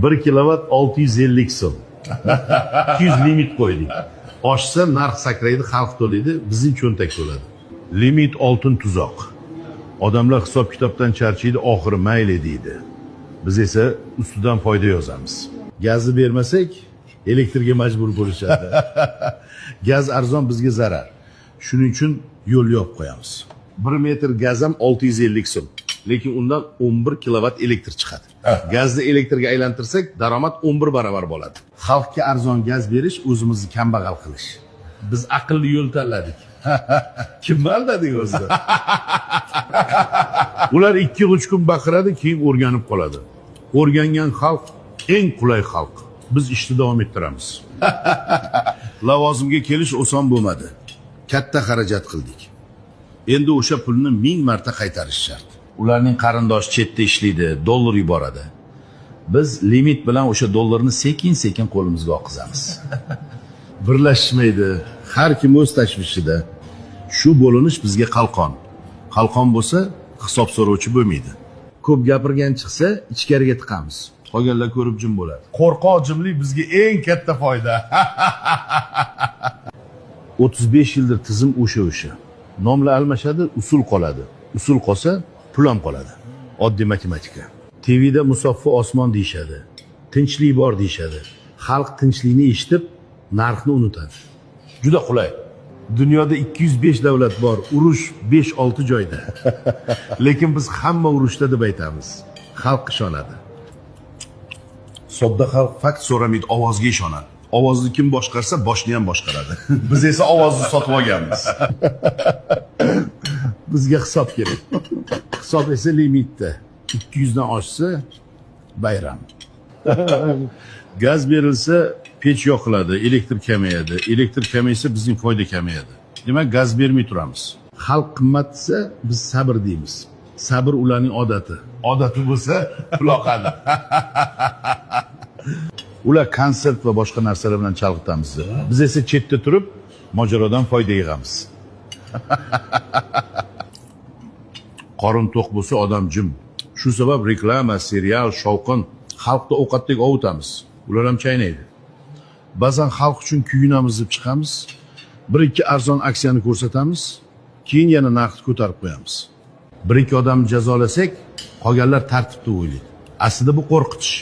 1 kilovat 650 so'm. 200 limit qo'ydik. Oshsa narx sakraydi, xalq to'laydi, bizning cho'ntak to'ladi. Limit oltin tuzoq. Odamlar hisob kitobdan charchaydi, oxiri mayli deydi. Biz esa ustidan foyda yozamiz. Gazni bermasak, elektrga majbur bo'lishadi. Gaz arzon, bizga zarar. Shuning uchun yo'l yopib qo'yamiz. 1 metr gaz ham 650 so'm. Lekin undan 11 kilovat elektr chiqadi. Gazni elektrga aylantirsak, daromad 11 barobar bo'ladi. Xalqqa arzon gaz berish o'zimizni kambag'al qilish. Biz aqlli yo'l tanladik. Kimni aldadik o'zi? Ular 2-3 kun baqiradi, keyin o'rganib qoladi. O'rgangan xalq eng qulay xalq. Biz ishni davom ettiramiz. Lavozimga kelish oson bo'lmadi. Katta xarajat qildik. Endi o'sha pulni 1000 marta qaytarish shart. Ularning qarindoshi chetda ishlaydi, dollar yuboradi. Biz limit bilan o'sha dollarni sekin-sekin qo'limizga oqizamiz. Birlashmaydi, har kim o'z tashvishida. Shu bo'linish bizga qalqon. Qalqon bo'lsa, hisob so'rovchi bo'lmaydi. Ko'p gapirgan chiqsa, ichkariga tiqamiz. Qolganlar ko'rib jim bo'ladi. Qo'rqoq jimlik bizga eng katta foyda. 35 yildir tizim o'sha. Nomlar almashadi, usul qoladi. Usul qolsa, pul ham qoladi. Oddiy matematika. TVda musaffo osmon deyishadi. Tinchlik bor deyishadi. Xalq tinchlikni eshitib, narxni unutadi. Juda qulay. Dunyoda 205 davlat bor, urush 5-6 joyda. Lekin biz hamma urushda deb aytamiz. Xalq ishonadi. Sodda xalq fakt so'ramaydi, ovozga ishonadi. Ovozni kim boshqarsa, boshni ham boshqaradi. Biz esa ovozni sotib olganmiz. Bizga hisob kerak. Hisob esa limitda. 200 dan oshsa bayram. Gaz berilsa pech yoqiladi, elektr kamayadi. Elektr kamaysa bizning foyda kamayadi. Demak, gaz bermay turamiz. Xalq qimmat desa, biz sabr deymiz. Sabr ularning odati. Odati bo'lsa, pul oqadi. Ular konsert va boshqa narsalar bilan chalg'itamiz. Biz esa chetda turib mojarodan foyda yig'amiz. Qorin to'q bo'lsa odam jim. Shu sabab reklama, serial, shovqin xalqni ovqatdek ovutamiz. Ular ham chaynaydi. Ba'zan xalq uchun kuyunamiz deb chiqamiz. 1-2 arzon aksiyani ko'rsatamiz, keyin yana narxni ko'tarib qo'yamiz. 1-2 odamni jazolasak, qolganlar tartibda o'ylaydi. Aslida bu qo'rqitish.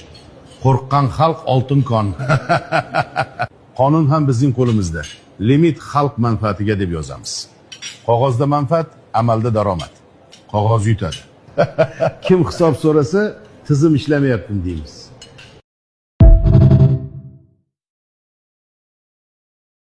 Qo'rqqan xalq oltin kon. Qonun ham bizning qo'limizda. Limit xalq manfaatiga deb yozamiz. Qog'ozda manfaat, amalda daromad. Qog'oz yutadi. Kim hisob so'rasa, tizim ishlamayapti deymiz.